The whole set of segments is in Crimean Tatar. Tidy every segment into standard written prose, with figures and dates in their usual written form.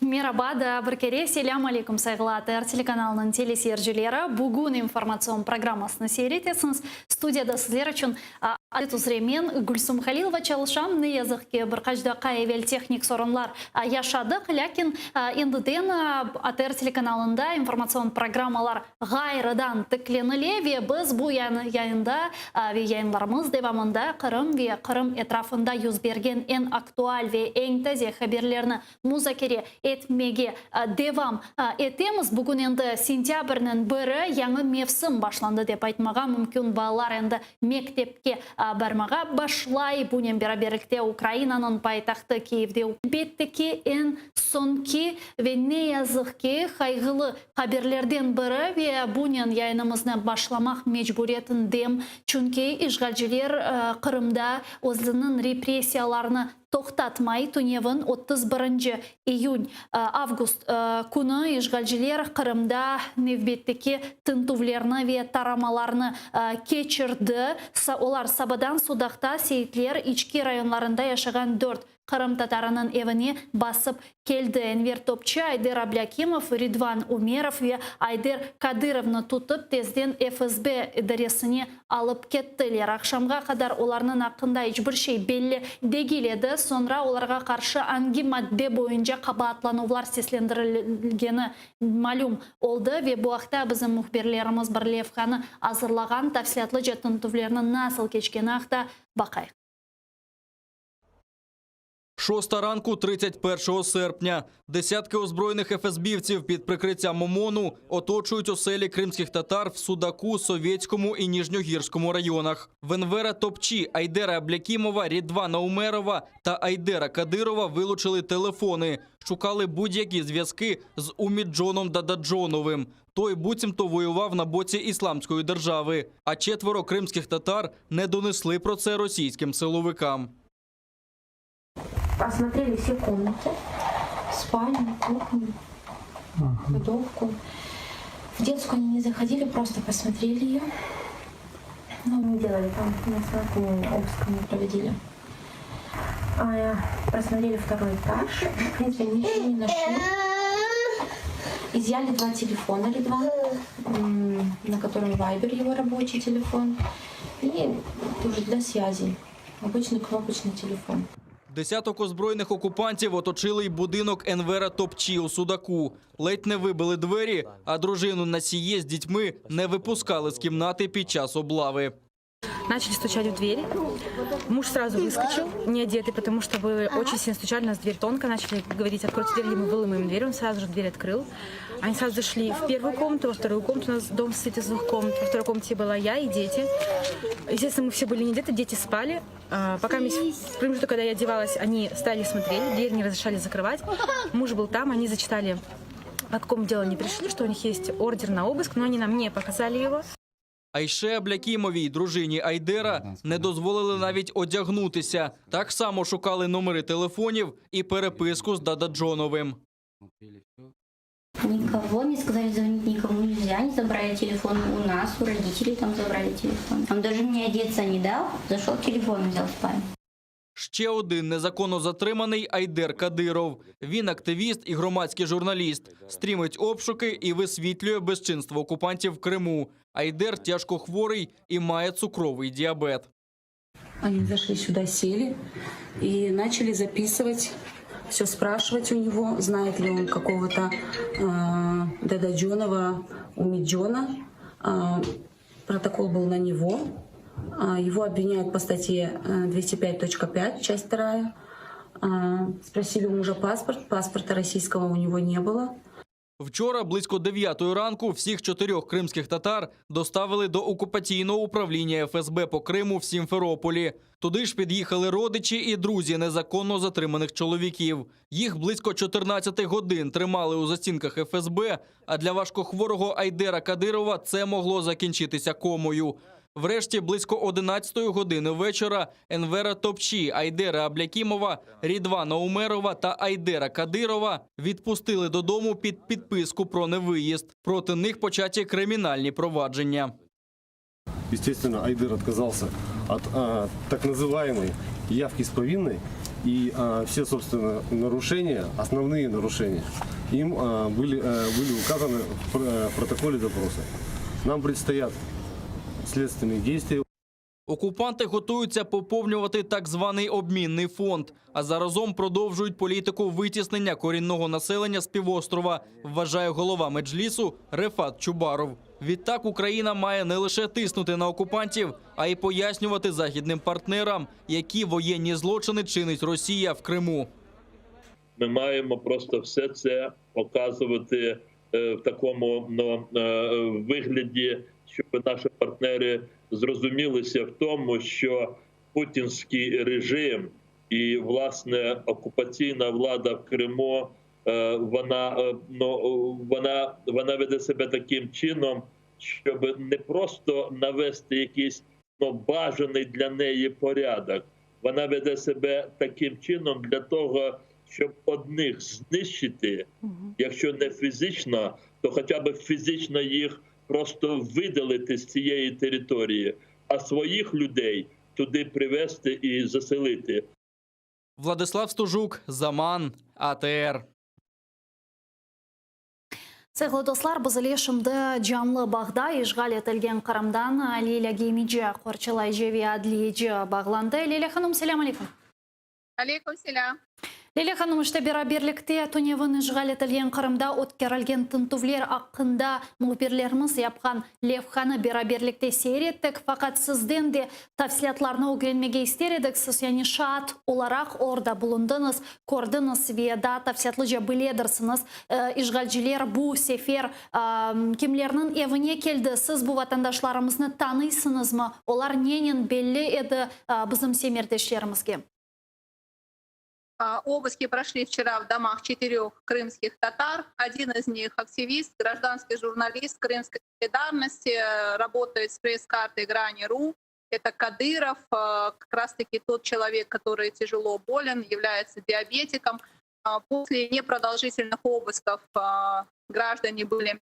Meraba daa bir kere selâm aleyküm sayğılı ATR telekanalınıñ teleseyircileri. Bugün informatsion programmasını seyir etesiñiz. Studiyada sizler içün adet üzre men, Gülsum Halilova çalışam. Ne yazıq ki, bir qaç daqqa evel tehnik sorunlar yaşadıq, lâkin endiden ATR telekanalında informatsion programmalar ğayrıdan tiklenile ve biz bu yayında ve yayınlarımız devamında Qırım ve Qırım etrafında yüz bergen eñ aktual ve eñ taze haberlerni muzakere etmege devam etemiz. Bugün endi sentâbrniñ biri, yañı mevsim başlandı dep aytmağa mümkün, balalar endi mektepke barmağa başlay. Bunen beraberlikte Ukrainanıñ paytahtı Kiyevde, elbette ki, eñ soñki ve ne yazıq ki, qayğılı haberlerden biri ve bunen yayınımıznı başlamaq mecburiyetindem, çünki işğalciler Qırımda özüniñ repressiyalarını toqtatmay, tünevin 31 iyün, avgust, künü işğalciler Qırımda nevbetteki tintüvlerni ve taramalarnı keçirdi. Olar sabadan Sudaqta Seyitler İçki rayonlarında yaşağan dört qırımtatarınıñ evine basıp keldi. Enver Topçı, Ayder Ablâkimov, Ridvan Umerov ve Ayder Kadırovnı tutıp, tezden FSB idaresine alıp kettiler. Aqşamğa qadar olarnıñ aqqında iç bir şey belli degil edi. Soñra olarğa qarşı angi madde boyunca qabaatlanuvlar seslendirilgeni malüm oldı ve bu aqta bizim mühbirlerimiz bir levhanı azırlağan. Tafsilâtlıca tintüvlerniñ nasıl keçkeni aqta baqayıq. Шоста ранку 31 серпня. Десятки озброєних ФСБівців під прикриттям ОМОНу оточують оселі кримських татар в Судаку, Совєтському і Ніжньогірському районах. В Енвера Топчі, Айдера Аблякімова, Рідвана Умерова та Айдера Кадирова вилучили телефони. Шукали будь-які зв'язки з Уміджоном Дададжоновим. Той буцімто воював на боці Ісламської держави. А четверо кримських татар не донесли про це російським силовикам. Осмотрели все комнаты, спальню, кухню, кладовку. В детскую они не заходили, просто посмотрели ее. Но не делали там, ни обыск не проводили. Просмотрели второй этаж. В принципе, ничего не нашли. Изъяли два телефона Ридвана, на котором Вайбер его рабочий телефон, и тоже для связи. Обычный кнопочный телефон. Десяток озброєних окупантів оточили й будинок Енвера Топчі у Судаку. Ледь не вибили двері, а дружину Насіє з дітьми не випускали з кімнати під час облави. Начали стучать в дверь. Муж сразу выскочил, не одетый, потому что были очень сильно стучали, у нас дверь тонко, начали говорить, откройте дверь, или мы выломаем дверь. Он сразу же дверь открыл. Они сразу зашли в первую комнату, во вторую комнату. У нас дом состоит из двух комнат. Во второй комнате была я и дети. Естественно, мы все были не одеты, дети спали. Пока в промежуток, когда я одевалась, они стояли, смотрели, дверь не разрешали закрывать. Муж был там, они зачитали, по какому делу они пришли, что у них есть ордер на обыск, но они нам не показали его. Айше Аблякімовій, дружині Айдера, не дозволили навіть одягнутися. Так само шукали номери телефонів і переписку з Дададжоновим. Никого не сказали звонить, никому нельзя. Они забрали телефон у нас, у родителей там забрали телефон. Он даже мне одеться не дал, зашел телефон взял в спальню. Ще один незаконно затриманий Айдер Кадиров. Він активіст і громадський журналіст. Стрімить обшуки і висвітлює безчинство окупантів в Криму. Айдер тяжко хворий і має цукровий діабет. Они зашли сюда, сели и начали записывать, все спрашивать у него, знает ли он какого-то Дададжонова Умиджона. Протокол был на него. Его обвиняют по статье 205.5, часть 2. Спросили у мужа паспорт. Паспорта российского у него не было. Вчора близько 9 ранку всіх чотирьох кримських татар доставили до окупаційного управління ФСБ по Криму в Сімферополі. Туди ж під'їхали родичі і друзі незаконно затриманих чоловіків. Їх близько 14 годин тримали у застінках ФСБ, а для важкохворого Айдера Кадирова це могло закінчитися комою. Врешті, близько 11 години вечора Енвера Топчі, Айдера Аблякімова, Рідвана Умерова та Айдера Кадирова відпустили додому під підписку про невиїзд. Проти них початі кримінальні провадження. Естественно, Айдер отказался от так называемой явки с повинной и все, собственно, нарушения, основные нарушения, им были указаны в протоколе допроса. Нам предстоят следственные действия. Окупанти готуються поповнювати так званий обмінний фонд, а заразом продовжують політику витіснення корінного населення з півострова, вважає голова меджлісу Рефат Чубаров. Відтак Україна має не лише тиснути на окупантів, а й пояснювати західним партнерам, які воєнні злочини чинить Росія в Криму. Ми маємо просто все це показувати в такому, ну, вигляді, щоб наші партнери зрозумілися в тому, що путінський режим і власне окупаційна влада в Криму, вона, ну, вона веде себе таким чином, щоб не просто навести якийсь, ну, бажаний для неї порядок. Вона веде себе таким чином для того, щоб одних знищити, якщо не фізично, то хоча б фізично їх просто видалити з цієї території, а своїх людей туди привезти і заселити. Владислав Стужук, Заман, АТР. Sayğılı dostlar, biz ile şimdi canlı bağda işğal etilgen Qırımdan Lilâ Gemeci, qorçalayıcı ve adliyeci bağlandı. Lilâ hanım, selâm aleyküm. Aleyküm selâm. Lilâ hanım, işte beraberlikte tünevin işğal etilgen Qırımda ötkerilgen tintüvler aqqında mühbirlerimiz yapqan levhanı beraberlikte seyir ettik. Faqat sizden de tafsilâtlarnı ögrenmege ister edik. Siz yani şaat olaraq orada bulundıñız, kördiñiz ve daa tafsilâtlıca biledirsiñiz. İşğalciler bu sefer kimlerniñ evine keldi? Siz bu vatandaşlarımıznı tanıysıñızmı? Olar nenen belli edi bizim semetdeşlerimizge? Обыски прошли вчера в домах четырех крымских татар. Один из них активист, гражданский журналист Крымской солидарности, работает с пресс-картой Грани.ру. Это Кадыров, как раз-таки тот человек, который тяжело болен, является диабетиком. После непродолжительных обысков граждане были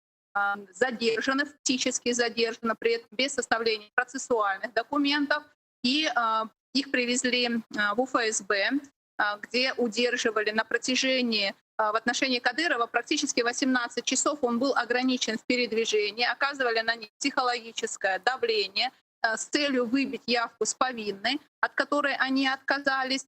задержаны, фактически задержаны, при этом без составления процессуальных документов. И их привезли в УФСБ, где удерживали на протяжении, в отношении Кадырова практически 18 часов он был ограничен в передвижении, оказывали на них психологическое давление с целью выбить явку с повинной, от которой они отказались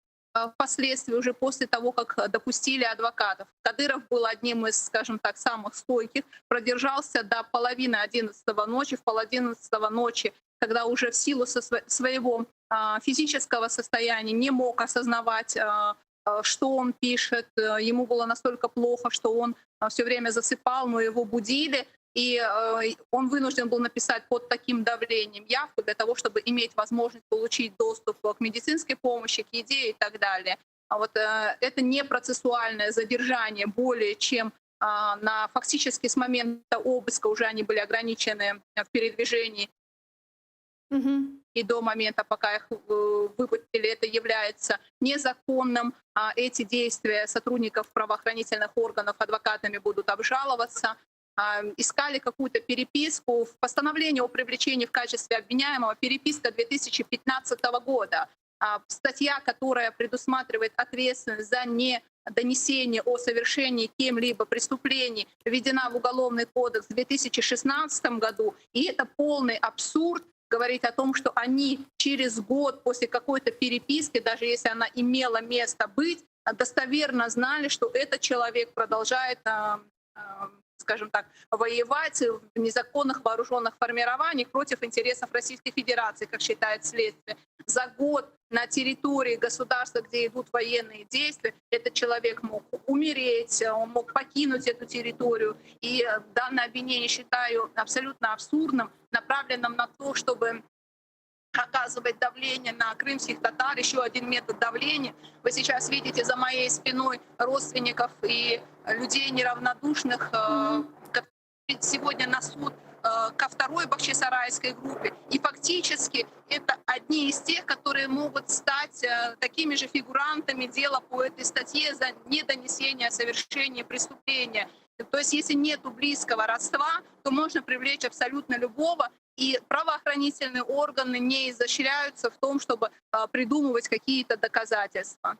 впоследствии уже после того, как допустили адвокатов. Кадыров был одним из, скажем так, самых стойких, продержался до половины одиннадцатого ночи, в 10:30 ночи, когда уже в силу своего физического состояния не мог осознавать, что он пишет. Ему было настолько плохо, что он все время засыпал, но его будили. И он вынужден был написать под таким давлением явку для того, чтобы иметь возможность получить доступ к медицинской помощи, к еде и так далее. А вот это не процессуальное задержание более чем на фактически с момента обыска уже они были ограничены в передвижении. И до момента, пока их выпустили, это является незаконным. А эти действия сотрудников правоохранительных органов адвокатами будут обжаловаться. Искали какую-то переписку. В постановлении о привлечении в качестве обвиняемого переписка 2015 года. Статья, которая предусматривает ответственность за недонесение о совершении кем-либо преступлений, введена в Уголовный кодекс в 2016 году. И это полный абсурд говорить о том, что они через год после какой-то переписки, даже если она имела место быть, достоверно знали, что этот человек продолжает, скажем так, воевать в незаконных вооруженных формированиях против интересов Российской Федерации, как считает следствие. За год на территории государства, где идут военные действия, этот человек мог умереть, он мог покинуть эту территорию. И данное обвинение считаю абсолютно абсурдным, направленным на то, чтобы оказывать давление на крымских татар, еще один метод давления. Вы сейчас видите за моей спиной родственников и людей неравнодушных, которые сегодня на суд ко второй Бахчисарайской группе. И фактически это одни из тех, которые могут стать такими же фигурантами дела по этой статье за недонесение о совершении преступления. То есть если нету близкого родства, то можно привлечь абсолютно любого. И правоохранительные органы не изощряются в том, чтобы придумывать какие-то доказательства.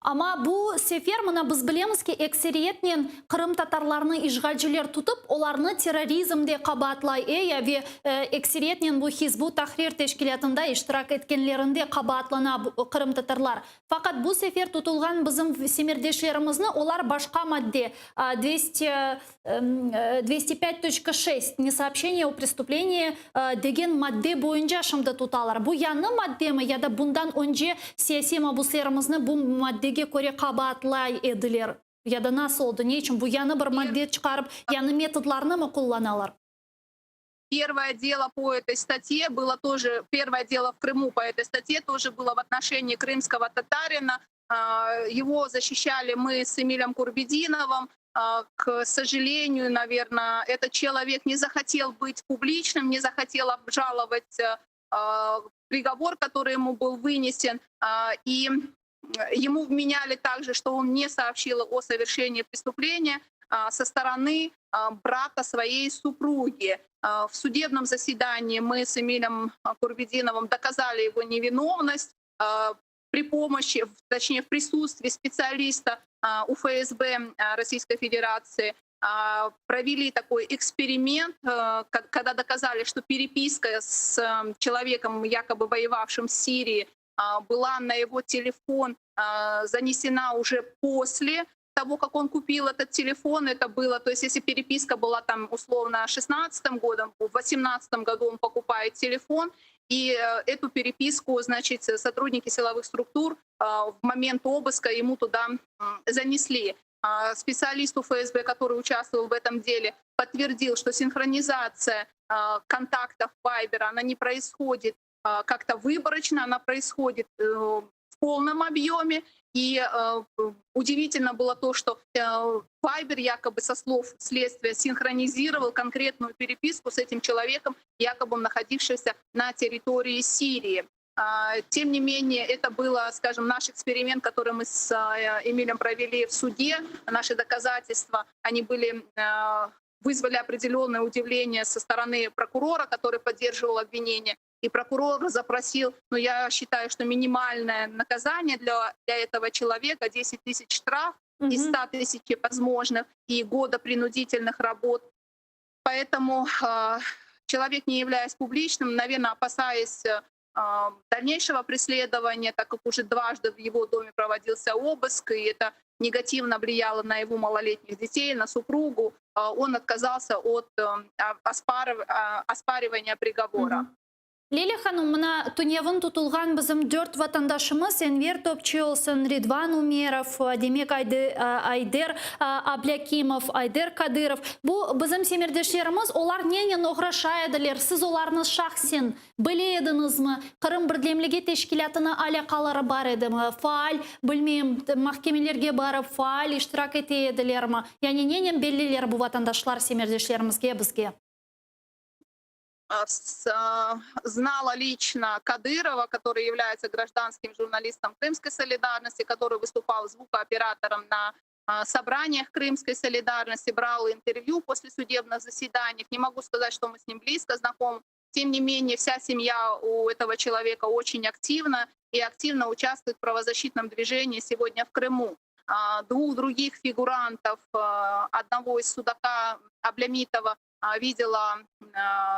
Amma bu sefer mına biz bilemiz ki, ekseriyetnen qırımtatarlarnı işğalciler tutıp, olarnı terrorizmde qabaatlay eya ve ekseriyetnen bu Hizb ut-Tahrir teşkilâtında iştirak etkenlerinde qabaatlana qırımtatarlar. Faqat bu sefer tutulğan bizim semerdeşlerimizni olar başqa madde, 205.6, Nesoobşeniye o prestuplenii, degen madde boyunca şimdi tutalar. Bu yañı maddemi ya da bundan önce siyasiy mabuslerimizni bu maddege köre qabaatlay ediler? Ya da nasıl oldı? Ne içün bu yañı bir madde çıqarıp, yañı metodlarnı mı qullanalar? Первое дело по этой статье было тоже, первое дело в Крыму по этой статье тоже было в отношении крымского татарина. Его защищали мы с Эмилем Курбединовым. К сожалению, наверное, этот человек не захотел быть публичным, не захотел обжаловать приговор, который ему был вынесен. И ему вменяли также, что он не сообщил о совершении преступления со стороны брата своей супруги. В судебном заседании мы с Эмилем Курбединовым доказали его невиновность при помощи, точнее в присутствии специалиста УФСБ Российской Федерации. Провели такой эксперимент, когда доказали, что переписка с человеком, якобы воевавшим в Сирии, была на его телефон занесена уже после того, как он купил этот телефон, это было, то есть если переписка была там условно 16 годом, в 18 году он покупает телефон, и эту переписку, значит, сотрудники силовых структур в момент обыска ему туда занесли. Специалист УФСБ, который участвовал в этом деле, подтвердил, что синхронизация контактов Вайбера, она не происходит как-то выборочно, она происходит в полном объеме. И удивительно было то, что Вайбер якобы со слов следствия синхронизировал конкретную переписку с этим человеком, якобы находившимся на территории Сирии. Тем не менее, это было, скажем, наш эксперимент, который мы с Эмилем провели в суде. Наши доказательства, они были, вызвали определенное удивление со стороны прокурора, который поддерживал обвинение. И прокурор запросил, ну, я считаю, что минимальное наказание для этого человека 10 тысяч штраф из 100 тысяч возможных и года принудительных работ. Поэтому человек, не являясь публичным, наверное, опасаясь дальнейшего преследования, так как уже дважды в его доме проводился обыск, и это негативно влияло на его малолетних детей, на супругу, он отказался от оспаривания приговора. Lilâ hanım, mına tünevin tutulğan bizim dört vatandaşımız Enver Topçi olsun, Ridvan Umerov, demek Ayder Ablâkimov, Ayder Kadırov. Bu bizim semerdeşlerimiz, olar nenen oğraşa ediler? Siz olarnı şahsen bile ediñizmi? Qırım birdemligi teşkilâtına alâqaları bar edimi? Faal, bilmeyim, mahkemelerge barıp faal iştirak ete edilermi? Yani nenen belliler bu vatandaşlar semerdeşlerimizge, bizge? Знала лично Кадырова, который является гражданским журналистом Крымской солидарности, который выступал звукооператором на собраниях Крымской солидарности, брал интервью после судебных заседаний. Не могу сказать, что мы с ним близко знакомы. Тем не менее, вся семья у этого человека очень активна и активно участвует в правозащитном движении сегодня в Крыму. Двух других фигурантов, одного из Судака Аблямитова, видела,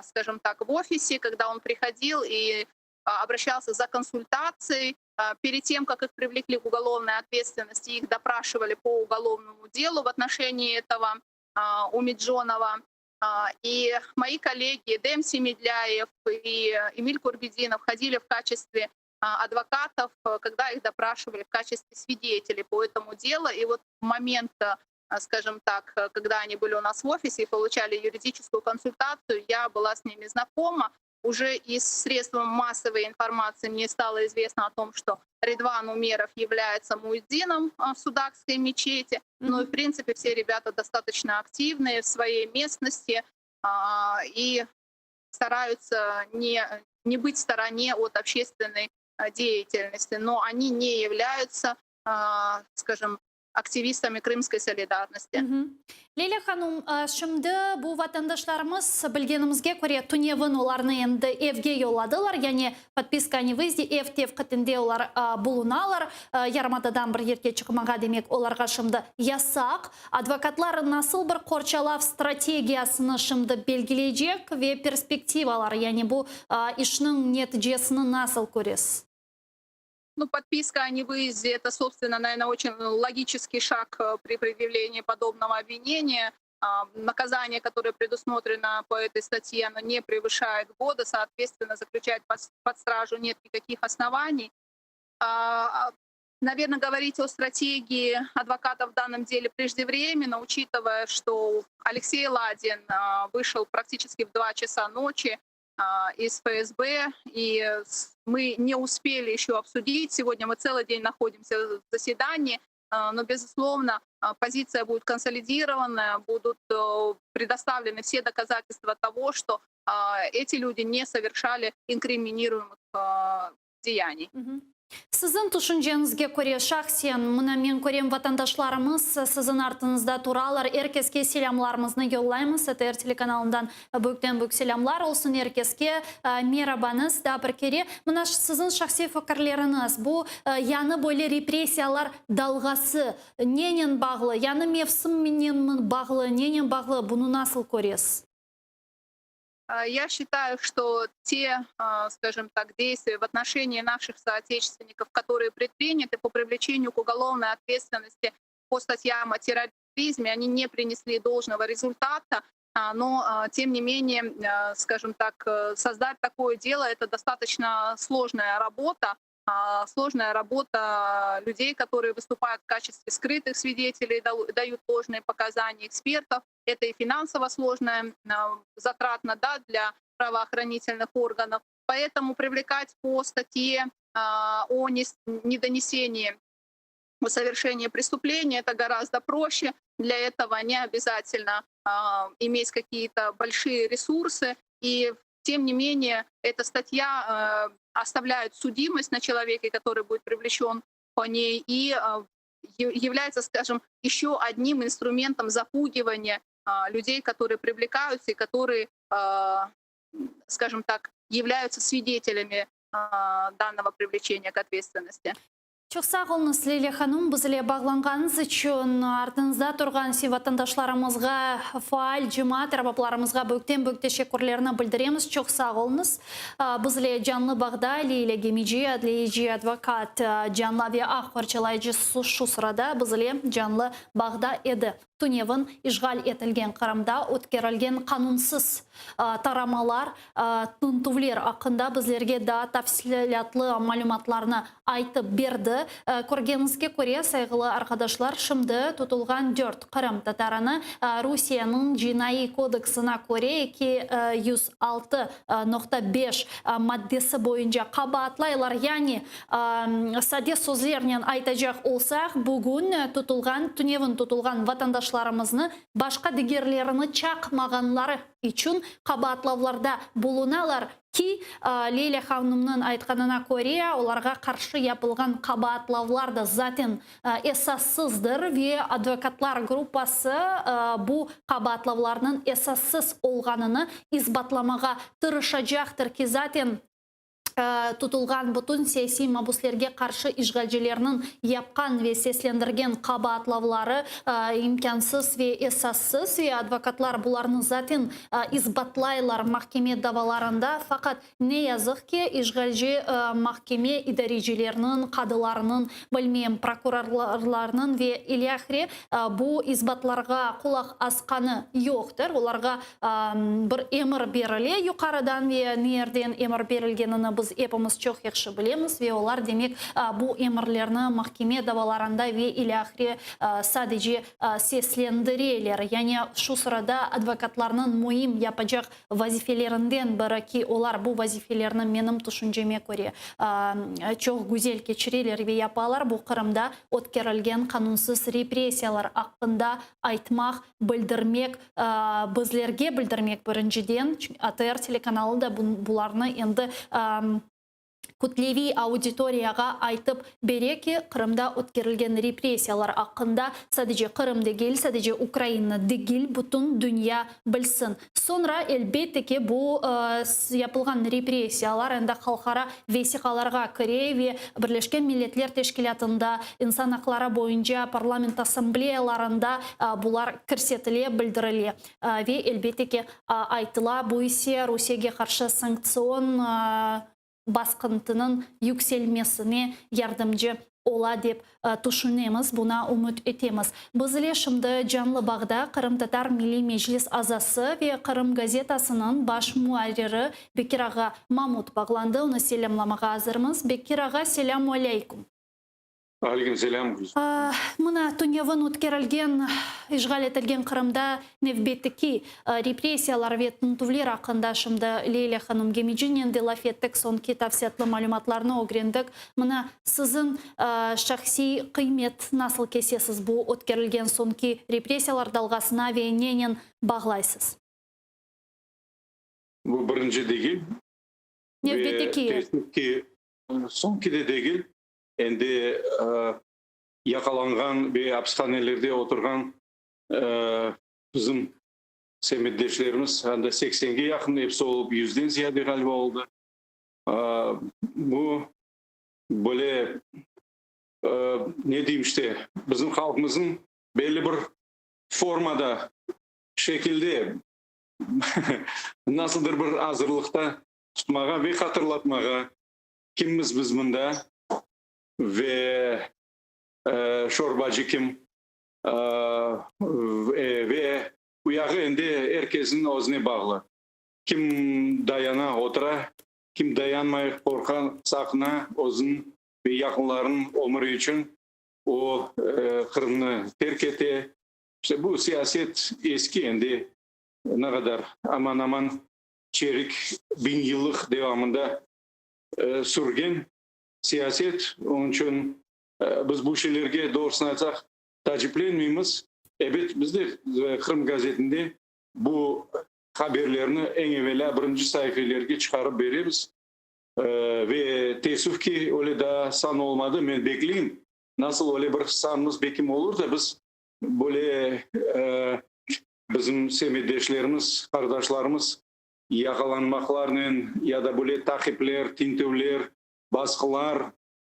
скажем так, в офисе, когда он приходил и обращался за консультацией. Перед тем, как их привлекли к уголовной ответственности, их допрашивали по уголовному делу в отношении этого Умиджонова. И мои коллеги Эдем Семедляев и Эмиль Курбединов ходили в качестве адвокатов, когда их допрашивали в качестве свидетелей по этому делу. И вот в момент, скажем так, когда они были у нас в офисе и получали юридическую консультацию, я была с ними знакома. Уже из средств массовой информации мне стало известно о том, что Редван Умеров является муэдзином в Судакской мечети. Ну и, в принципе, все ребята достаточно активные в своей местности и стараются не быть в стороне от общественной деятельности. Но они не являются, скажем, активистами Крымской солидарности. Leyla hanum, şimdi bu vatandaşlarımız, bilgenimizge köre, tünevin olarnı endi evge yolladılar, yani podpiska o nevyezde, ev tevqitinde olar bulunalar, yarımadadan bir yerge çıqmağa, demek, olarğa şimdi yasaq. Advokatlar nasıl bir qorçalav strategiyasını şimdi belgileycek ve perspektivalar, yani bu işniñ neticesini nasıl köresiz? Ну, подписка о невыезде – это, собственно, наверное, очень логический шаг э, при предъявлении подобного обвинения. Наказание, которое предусмотрено по этой статье, оно не превышает года, соответственно, заключать под, под стражу нет никаких оснований. Наверное, говорить о стратегии адвокатов в данном деле преждевременно, учитывая, что Алексей Ладин а, вышел практически в 2 часа ночи а, из ФСБ, и мы не успели еще обсудить. Сегодня мы целый день находимся в заседании, а, но, безусловно, позиция будет консолидированная, будут э, предоставлены все доказательства того, что эти люди не совершали инкриминируемых деяний. Siziñ tüşünceñizge köre şahsen, mına men körem vatandaşlarımız siziñ artıñızda turalar, er keske selâmlarımıznı yollaymız, ATR telekanalından büyükten büyük selâmlar olsun er keske, merabañız daa bir kere. Mına siziñ şahsiy fikirleriñiz, bu yañı böyle repressiyalar dalğası nenen bağlı, yañı mevsimmenen bağlı, nenen bağlı, bunı nasıl köresiz? Я считаю, что те, скажем так, действия в отношении наших соотечественников, которые предприняты по привлечению к уголовной ответственности по статьям о терроризме, они не принесли должного результата, но тем не менее, скажем так, э, создать такое дело — это достаточно сложная работа, сложная работа людей, которые выступают в качестве скрытых свидетелей, дают ложные показания экспертов. Это и финансово сложная, затратно да, для правоохранительных органов. Поэтому привлекать по статье о недонесении о совершении преступления это гораздо проще. Для этого не обязательно иметь какие-то большие ресурсы. И тем не менее, эта статья оставляет судимость на человеке, который будет привлечен по ней, и является, скажем, еще одним инструментом запугивания людей, которые привлекаются и которые, скажем так, являются свидетелями данного привлечения к ответственности. Çoq sağ oluñız, Lilâ hanım, biz ile bağlanğanıñız içün. Artıñızda turğan vatandaşlarımızğa, faal cemaat erbaplarımızğa büyükten büyük teşekkürlerni bildiremiz. Çoq sağ oluñız. Biz ile canlı bağda Lilâ Gemeci, adliyeci, advokat, canlı ve aq qorçalayıcı şu sırada biz ile canlı bağda edi. Tünevin işğal etilgen Qırımda ötkerilgen qanunsız taramalar, tintüvler aqqında bizlerge daa tafsilâtlı malümatlarnı aytıp berdi. Körgeniñizge köre, sayğılı arqadaşlar, şimdi tutulğan dört qırımtatarını Rusiyeniñ Cinaiy kodeksına köre 206.5 maddesi boyunca qabaatlaylar, yani Sade sözlernen aytacaq olsaq, bugün tutulğan, tünevin tutulğan vatandaşlarımıznı başqa digerlerini çaqmağanları içün qabaatlavlarda bulunalar ki, Leyla hanımnıñ aytqanına köre, olarğa qarşı yapılğan qabaatlavlar da zaten esassızdır ve advokatlar gruppası bu qabaatlavlarnıñ esassız olğanını isbatlamağa tırışacaqtır ki, zaten tutulğan bütün siyasiy mabuslerge qarşı işğalcilerniñ yapqan ve seslendirgen qabaatlavları imkânsız ve esassız ve advokatlar bularnı zaten isbatlaylar mahkeme davalarında, faqat, ne yazıq ki, işğalci mahkeme idarecileriniñ, qadılarınıñ, bilmem, prokurorlarnıñ ve ilâhre bu isbatlarğa qulaq asqanı yoqtır, olarğa Bir emir berile yuqarıdan ve nerden emir berilgenini biz epimiz çoq yahşı bilemiz ve olar, demek, bu emirlerni mahkeme davalarında ve ilâhre sadece seslendireler. Yani şu sırada advokatlarnıñ müim yapacaq vazifelerinden biri ki, olar bu vazifelerni, menim tüşünceme köre, çoq güzel keçireler ve yapalar, bu Qırımda ötkerilgen qanunsız repressiyalar aqqında aytmaq, bildirmek, bizlerge bildirmek birinciden, ATR telekanalı da bularnı endi. Kütleviy auditoriyağa aytıp bere ki, Qırımda ötkerilgen repressiyalar aqqında sadece Qırım degil, sadece Ukraina degil, bütün dünya bilsin. Soñra, elbette ki, bu yapılğan repressiyalar endi halqara vesiqalarğa kire ve Birleşken Milletler Teşkilâtında, İnsan aqları boyunca Parlament assambleyalarında bular kirsetile, bildirile ve, elbette ki, aytıla. Bu ise Rusiyege qarşı sanktsion basqıntınıñ yükselmesine yardımcı ola dep tüşünemiz, buna ümüt etemiz. Biz ile şimdi canlı bağda Qırımtatar Milliy Meclis azası ve Qırım gazetasınıñ baş muarriri Bekir ağa Mamut bağlandı, onı selâmlamağa azırmız. Bekir ağa, selâmu aleykum. Aleyküm selâm. Mına, tünevin ötkerilgen işğal etilgen Qırımda nevbetteki repressiyalar ve tintüvler aqqında şimdi Leyla hanım Gemicinen de laf ettik, soñki tafsilâtlı malümatlarnı ögrendik. Mına, siziñ şahsiy qıymet nasıl kesesiz bu ötkerilgen soñki repressiyalar dalğasına ve nenen bağlaysız? Bu birinci degil. Nevbetteki. Ve teessüf ki, soñki de degil. Endi yaqalanğan ve apishanelerde oturğan bizim semetdeşlerimiz anda seksenge yaqın, episi olıp yüzden ziyade ğaliba oldı. Bu böyle, ne deyim işte, bizim halqımıznıñ belli bir formada, şekilde nasıldır bir azırlıqta tutmağa ve hatırlatmağa Kimmiz biz mında ve şorbacı kim? Ve uyağı endi er kesniñ özüne bağlı. Kim dayana, otura, kim dayanmay, qorqa, saqına özüniñ ve yaqınlarınıñ ömüri içün, o, Qırımnı terk ete. İşte bu siyaset eski endi, ne qadar, aman-aman çerik biñyıllıq devamında sürgen siyaset, onıñ içün biz bu şeylerge, doğrusını aytsaq, taaciplenmeymiz. Ebet, biz de Qırım gazetinde bu haberlerni eñ evelâ birinci saifelerge çıqarıp beremiz. Ve teessüf ki, öyle daa san olmadı. Men bekleyim, nasıl öyle bir sanımız bekim olur da, biz böyle bizim semetdeşlerimiz, qardaşlarımız yaqalanmaqlarnen ya da böyle taqipler, tintüvler, basqılar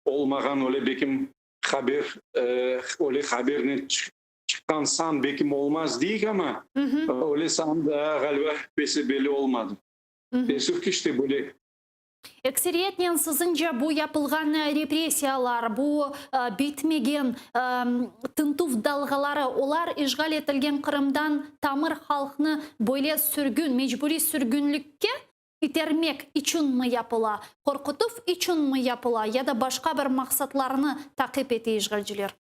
olmağan öyle bekim haber, öyle habernen çıqqan san bekim olmaz deyik amma, öyle san daa, ğaliba, bese-belli olmadı. Teessüf ki, işte böyle. Ekseriyetnen, siziñce, bu yapılğan repressiyalar, bu bitmegen tintüv dalğaları, olar işğal etilgen Qırımdan tamır halqnı böyle sürgün, mecburiy sürgünlikke itermek içünmi yapıla, qorqutuv içünmi yapıla ya da başqa bir maqsatlarnı taqip ete işğalciler?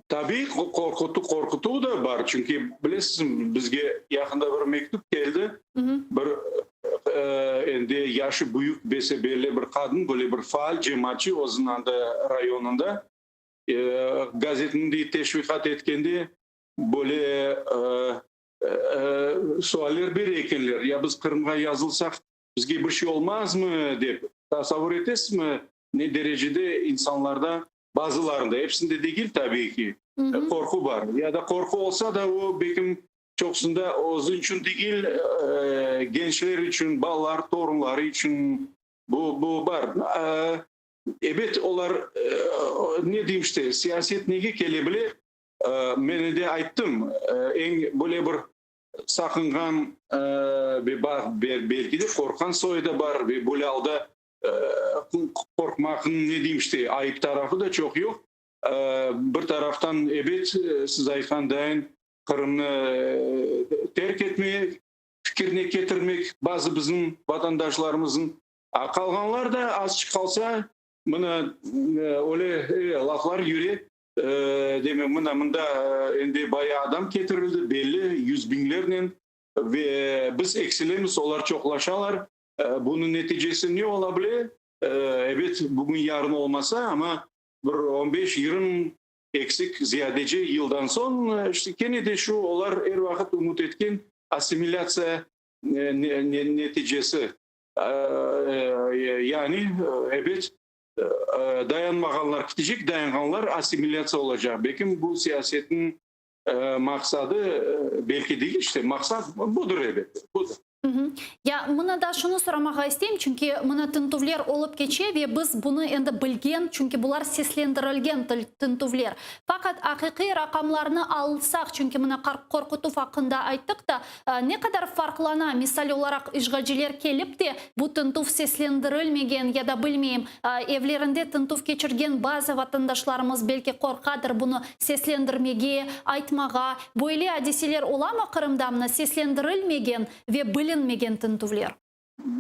Tabiiy, qorqutuv, qorqutuv da bar, çünki, bilesizmi, bizge yaqında bir mektüp keldi, bir endi yaşı büyük, bese-belli bir qadın, böyle bir faal cemaatçı özüniñ anda rayonında, gazetini dey teşviqat etkende böyle sualler bere ekenler, ya biz Qırımğa yazılsaq, bizge bir şey olmazmı, dep. Tasavvur etesizmi, ne derecede insanlarda Bazılarında, episinde degil tabiiy ki, qorqu bar. Ya da qorqu olsa da, o, belkim, çoqusında özü içün degil, gençler içün, balalar, torunları içün bu, bu bar. Ebet, olar, ne deyim işte, siyaset nege kele bile, men endi ayttım, eñ böyle bir saqınğan ve bar, belki de qorqqan soyu da bar ve böyle alda Qorqmaqnıñ, ne deyim işte, ayıp tarafı da çoq yoq. Bir taraftan, ebet, siz aytqan dayın, Qırımnı terk etme fikirine ketirmek bazı bizim vatandaşlarımıznıñ. A qalğanlar da azçıq qalsa, mına, öyle laflar yüre, demek, mına, mında endi bayağı adam ketirildi, belli, yüz biñlernen, ve biz eksilemiz, olar çoqlaşalar. Bunıñ neticesi ne ola bile? Ebet, bugün, yarın olmasa, amma bir on beş, yigirmi eksik ziyadece yıldan soñ, işte, kene de şu olar er vaqıt ümüt etken assimilâtsiya neticesi. Yani, ebet, dayanmağanlar ketecek, dayanğanlar assimilâtsiya olacaq. Belki bu siyasetniñ maqsadı, belki degil, işte, maqsat budır, ebet, budır. Ya mına da şunı soramağa isteyim, çünki mına tintüvler olıp keçe ve biz bunı endi bilgen, çünki bular seslendirilgen tintüvler. Faqat aqiqiy raqamlarnı alsaq, çünki mına qorqutuv aqqında ayttıq da, ne qadar farqlana, misal olaraq, işğalciler kelip de bu tintüv seslendirilmegen ya da bilmeyim, evlerinde tintüv keçirgen bazı vatandaşlarımız belki qorqadır bunı seslendirmege, aytmağa. Böyle adiseler olamı Qırımda, mına seslendirilmegen ve bilinmegen tintüvler?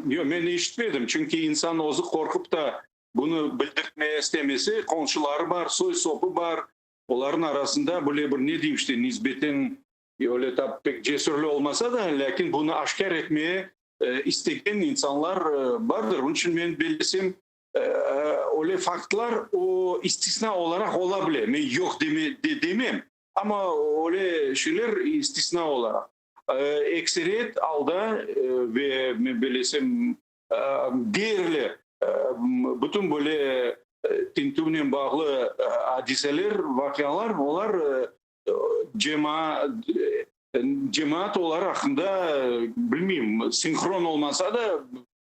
Yoq, men eşitmedim, çünki insan özü qorqıp da bunı bildirtmeye istemese, qomşuları bar, soy-sopı bar, olarnıñ arasında böyle bir, ne deyim işte, nisbeten öyle tap pek cesürli olmasa da, lâkin bunı aşkâr etmeye istegen insanlar bardır. Onıñ içün men bellesem, öyle faktlar o istisna olaraq ola bile. Men yoq demem, amma öyle şeyler istisna olaraq. Ekseriyet alda ve men bellesem, Deyerli, bütün böyle tintüvnen bağlı adiseler, vaqialar, olar cemaat olar aqqında, bilmeyim, sinhron olmasa da,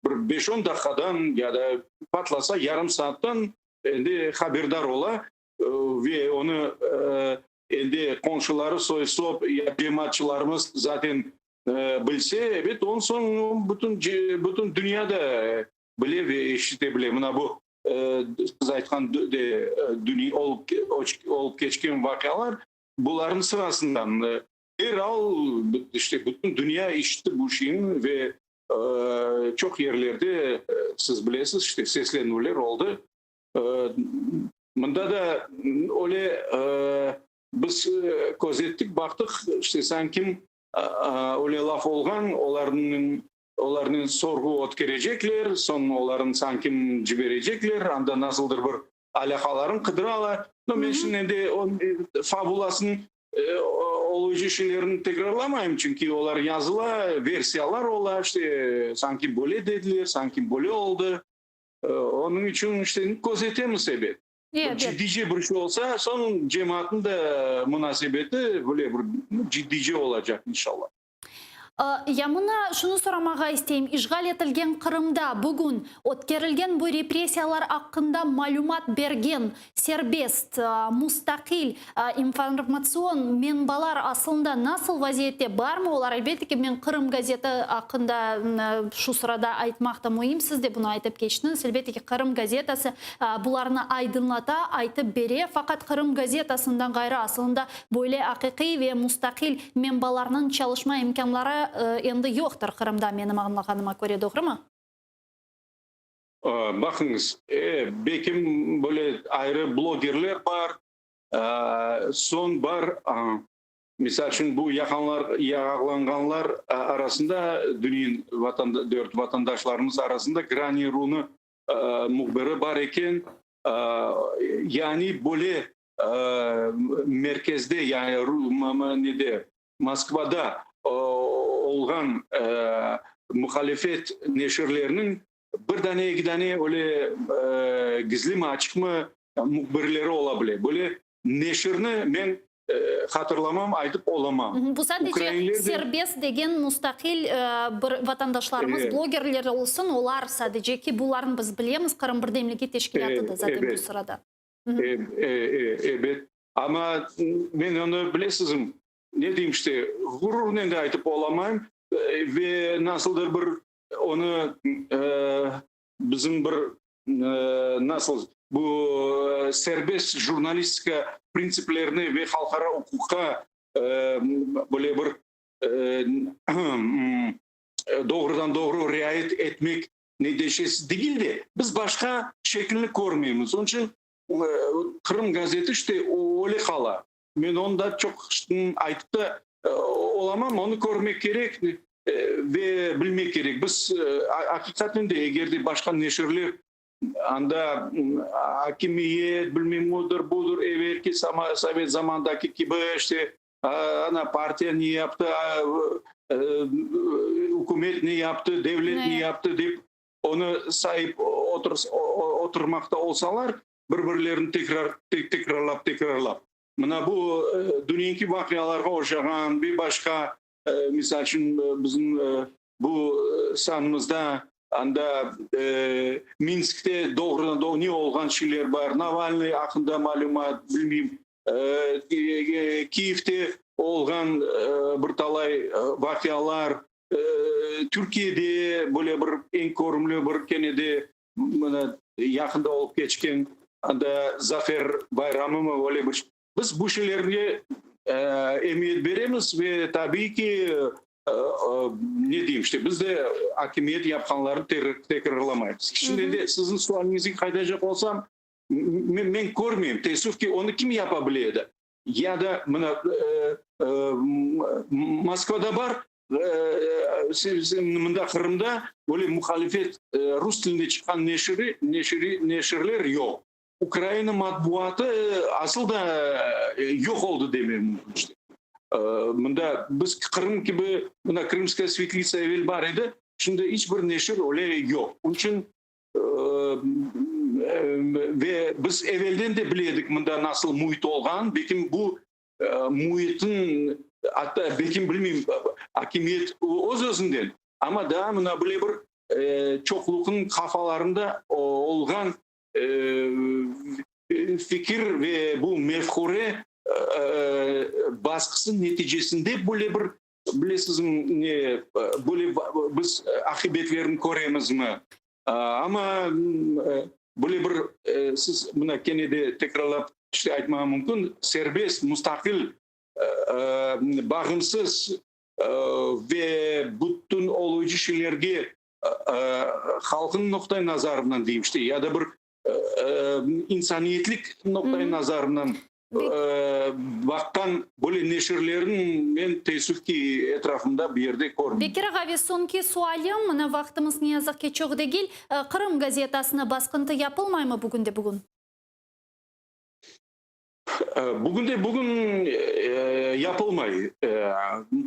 bir beş-on daqqadan ya da patlasa yarım saattan endi haberdar ola ve onı endi qomşuları, soy-sop ya cemaatçılarımız zaten Bilse, ebet, on soñ bütün bütün dünya da bile ve eşite bile. Mına bu siz aytqan de dünya olıp olıp keçken vaqialar bularnıñ sırasından. Er al, işte, bütün dünya eşitti bu şeyni ve çoq yerlerde, siz bilesiz, işte, seslenüvler oldı. Mında da öyle biz közettik, baqtıq, işte, sanki Öyle laf olğan, olarnıñ olarnen sorğu ötkerecekler, soñ olarnı sanki ciberecekler, anda nasıldır bir alâqalarını qıdıralar. No, men şimdi endi fabulasınıñ olucı şeylerini tekrarlamayım, çünki olar yazıla, versiyalar ola, işte, sanki böyle dediler, sanki böyle oldı. Onıñ içün, işte, közetemiz, ebet. Ciddiyce bir şey olsa, soñ cemaatnıñ da munasebeti böyle bir ciddiyce olacaq, inşallah. Ya mına şunı soramağa isteyim, işğal etilgen Qırımda bugün ötkerilgen bu repressiyalar aqqında malümat bergen serbest, mustaqil informatsion menbalar aslında nasıl vaziyette, barmı olar? Elbette ki, men Qırım gazeti aqqında şu sırada aytmaq da müim, siz de bunı aytıp keçtiñiz, elbette ki, Qırım gazetası bularnı aydınlata, aytıp bere. Faqat Qırım gazetasından ğayrı, asılında böyle aqiqiy ve mustaqil menbalarnıñ çalışma imkânları endi yoqtır Qırımda, menim añlağanıma köre, doğrumı? Baqıñız, belki böyle ayrı blogerler bar, soñ bar, misal içün, bu yaqalanğanlar arasında, dünyin dört vatandaşlarımız arasında Grani Runı mühbiri bar eken, yani böyle merkezde, yani nede, Moskvada olğan muhalifet neşirleriniñ bir dane, eki dane öyle gizlimi, açıqmı mühbirleri ola bile. Böyle neşirni men hatırlamam, aytıp olamam. Bu sadece serbest degen mustaqil bir vatandaşlarımız, blogerler olsun, olar sadece ki, bularnı biz bilemiz, Qırım birdemligi teşkilâtı da zaten bu sırada. Ebet. Amma men onı, bilesizmi, ne deyim işte, ğururnen de aytıp olamayım ve nasıldır bir onı bizim bir nasıl bu serbest jurnalistika printsiplerine ve halqara uquqqa böyle bir doğrudan-doğru riayet etmek neticesi degil de, biz başqa şeklini körmeymiz. Onıñ içün Qırım gazeti işte öyle qala. Men onı da çoq aytıp da olamam, onı körmek kerek ve bilmek kerek. Biz aqiqaten de, eger de başqa neşirler anda akimiyet, bilmem odır, budır, evelki sovet zamandaki kibi, işte, ana, partiya ne yaptı, ükümet ne yaptı, devlet ne yaptı dep. Onı sayıp oturmaqta olsalar, bir-birlerini tekrar tekrarlap tekrarlap. Mına bu dünyenki vaqialarğa oşağan bir başqa, misal içün, bizim bu sanımızda anda Minskte doğrudan-doğru ne olğan şeyler bar, Navalnıy aqqında malümat, bilmeyim, Kiyevde olğan bir talay vaqialar, Türkiyede böyle bir eñ körümli bir kene de mına yaqında olıp keçken anda Zafer bayramımı öyle bir. Biz bu şeylerge emiyet beremiz ve tabiiy ki, ne deyim, işte, biz de akimiyet yapqanlarını tekrarlamaymız. Şimdi de siziñ sualiñizge qaytacaq olsam, men körmeyim, teessüf ki, onı kim yapa bile edi? Ya da mına Moskvada bar, mında Qırımda böyle muhalifet rus tilinde çıqqan neşiri, neşiri, neşirler yoq. Ukraina matbuatı asıl da yoq oldı demek mümkün işte. Mında biz Qırım kibi, mına Krımskaya svetlitsa evel bar edi, şimdi iç bir neşir öyle yoq. Onıñ içün ve biz evelden de bile edik mında nasıl müit olğanın, belkim bu müitniñ, atta belkim bilmeyim, akimiyet öz-özünden, amma daa mına böyle bir çoqluqnıñ qafalarında olğan fikir ve bu mefkure basqısı neticesinde böyle bir, bilesizmi, ne, böyle biz aqibetlerini köremizmi? Amma böyle bir, siz mına kene de tekrarlap işte aytmağa mümkün, serbest, mustaqil, bağımsız ve bütün oluyıcı şeylerge halqnıñ noqta-i nazarından deyim işte, ya da bir insaniyetlik noqta-i nazarından baqqan böyle neşirlerniñ men teessüf ki, etrafımda bir yerde körmeyim. Bekir ağa, ve soñki sualim, mına vaqtımız ne yazıq ki çoq degil, Qırım gazetasına basqıntı yapılmaymı bugünde-bugün? Bugünde bugün yapılmay.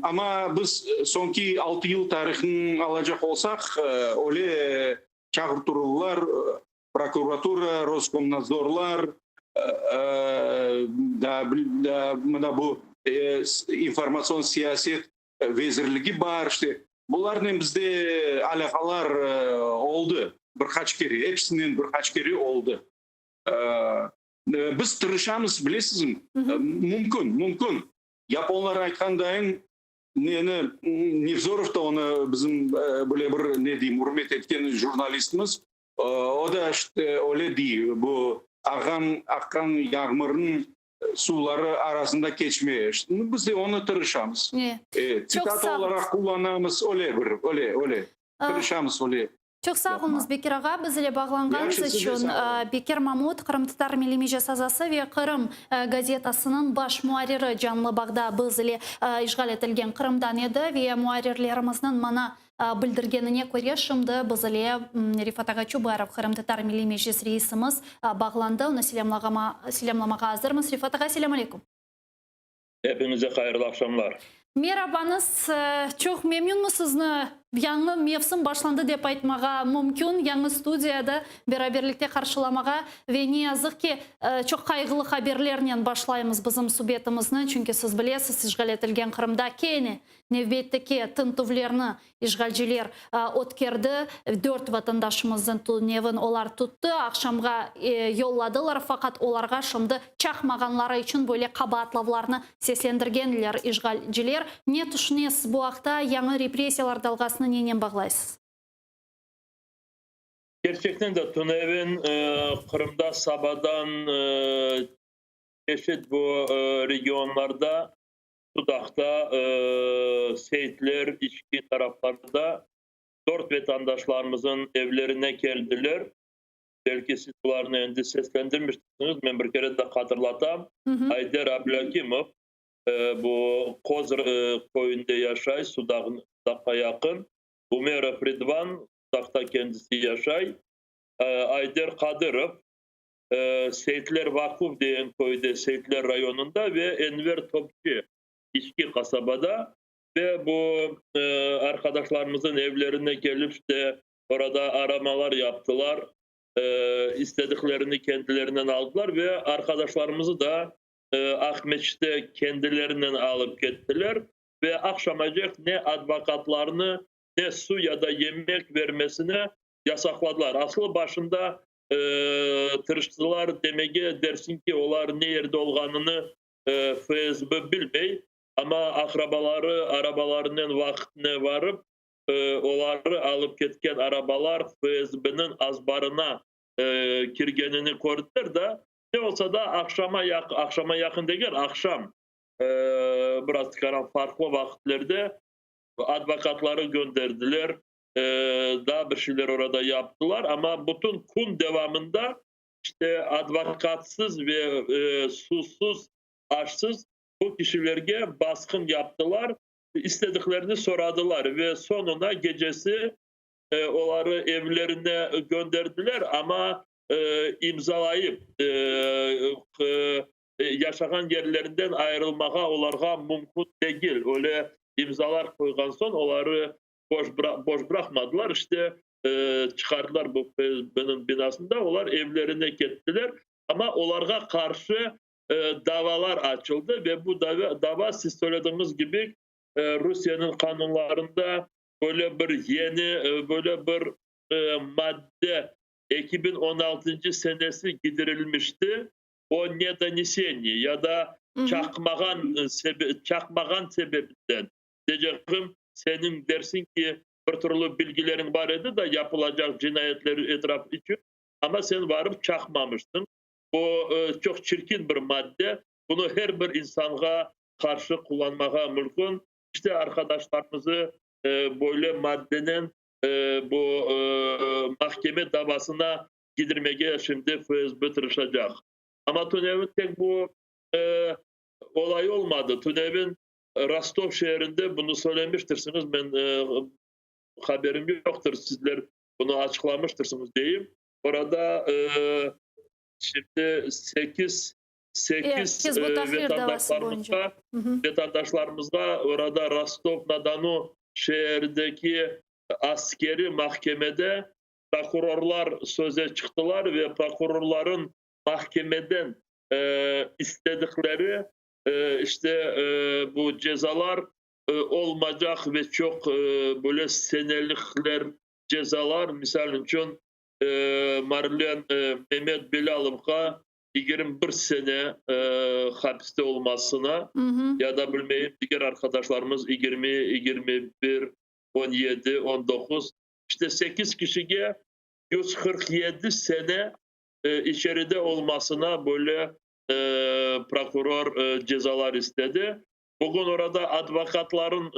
Amma biz soñki altı yıl tarihını alacaq olsaq, öyle çağırtıruvlar, prokuratura, Roskomnadzorlar, daa mına bu informatsion siyaset vezirligi bar, işte, bularnen bizde alâqalar oldı bir qaç kere, episinen bir qaç kere oldı. Biz tırışamız, bilesizmi, mümkün, mümkün. Yaponlar aytqandayın, neni, Nevzorov da onı bizim böyle bir, ne deyim, ürmet etken jurnalistimiz, o da işte öyle dey, bu ağan, aqqan yağmurnıñ suvları arasında keçmeye. Biz de onı tırışamız. Tsitata olaraq qullanamız, öyle bir, öyle, öyle. Tırışamız öyle. Çoq sağ oluñız, Bekir ağa, biz ile bağlanğanıñız içün. Bekir Mamut, Qırımtatar Milliy Meclis azası ve Qırım gazetasınıñ baş muarriri canlı bağda biz ile işğal etilgen Qırımdan edi ve muarrirlerimizniñ maña bildirgenine köre, şimdi biz ile Refat ağa Çubarov, Qırımtatar Milliy Meclis reisimiz bağlandı. Onı selâmlamağa azırmız. Refat ağa, selâm aleyküm. Epiñize hayırlı aqşamlar. Merabañız, çoq memnünmiz sizni yañı mevsim başlandı dep aytmağa mümkün, yañı studiyada beraberlikte qarşılamağa ve ne yazıq ki, çoq qayğılı haberlernen başlaymız bizim subetimizni, çünki siz bilesiz, işğal etilgen Qırımda kene nevbetteki tintüvlerni İşğalciler ötkerdi, dört vatandaşımıznı tünevin olar tuttı, aqşamğa yolladılar, faqat olarğa şimdi çaqmağanları içün böyle qabaatlavlarnı seslendirgenler işğalciler. Ne tüşünesiz bu aqta, yañı repressiyalar dalğasını nenen bağlaysız? Kerçekten de tünevin Qırımda sabadan çeşit bu regionlarda Sudaqta, Seyitler, İçki taraflarda dört vetandaşlarımızın evlerine keldiler. Belki siz bularnı endi seslendirmiştirsiñiz, men bir kere de hatırlatam. Ayder Ablâkimov, bu Qoz köyünde yaşay, Sudaqqa yaqın. Umerov Ridvan, Sudaqta kendisi yaşay. Ayder Qadırov, Seyitler Vaquf degen köyde, Seyitler rayonında ve Enver Topçi İçki qasabada ve bu arqadaşlarımızın evlerine kelip, işte. Orada aramalar yaptılar, istediklerini kendilerinden aldılar ve arqadaşlarımızı da Aqmescitte kendilerinen alıp kettiler ve aqşamacek ne advokatlarnı, ne su ya da yemek vermesine yasaqladılar. Aslı başında tırıştılar demege, dersiñ ki, olar ne yerde olğanını FSB bilmey, amma aqrabaları arabalarınen vaqıtnen varıp, oları alıp ketken arabalar FSBniñ azbarına kirgenini kördiler da, ne olsa da, aqşama yaqın, aqşama yaqın degil, aqşam, biraz tikaran farqlı vaqıtlerde advokatları gönderdiler, daa bir şeyler orada yaptılar, amma bütün kün devamında işte advokatsız ve suvsuz, aşsız bu kişilerge basqın yaptılar, istediklerini soradılar ve soñuna gecesi oları evlerine gönderdiler, amma imzalayıp yaşağan yerlerinden ayırılmağa olarğa mümkün degil, öyle imzalar qoyğan soñ oları boş boş bıraqmadılar, işte çıqardılar bu FSBniñ binasında, olar evlerine kettiler, amma olarğa qarşı davalar açıldı ve bu dava, siz söylediğiniz kibi, Rusiyeniñ qanunlarında böyle bir yeni, böyle bir madde 2016 senesi gidirilmişti. O nedonесение ya da çaqmağan çaqmağan sebebinden diyecegim, seniñ dersiñ ki, bir türlü bilgileriñ bar edi da yapılacaq cinayetler etraf içün, amma sen varıp çaqmamışsıñ. O çoq çirkin bir madde, bunı her bir insanğa qarşı qullanmağa mümkün. İşte arqadaşlarımızı böyle maddenen bu mahkeme davasına gidirmege şimdi FSB tırışacaq. Amma tünevin tek bu olay olmadı. Tünevin Rostov şeerinde, bunı söylemiştirsiñiz, men haberim yoqtır, sizler bunı açıqlamıştırsıñız deyim. Orada şimdi sekiz sekiz vatandaşlarımızğa vatandaşlarımızğa orada Rostov-na-Donu şeerindeki askeri mahkemede prokurorlar söze çıqtılar ve prokurorların mahkemeden istedikleri işte bu cezalar olmaycaq ve çoq böyle senelikler cezalar, misal içün, Marlen Memet Belâlovğa 21 sene hapiste olmasına ya da bilmeyim, diger arqadaşlarımız 20, 21, 17, 19, işte sekiz kişige 147 sene içeride olmasına böyle prokuror cezalar istedi. Bugün orada advokatların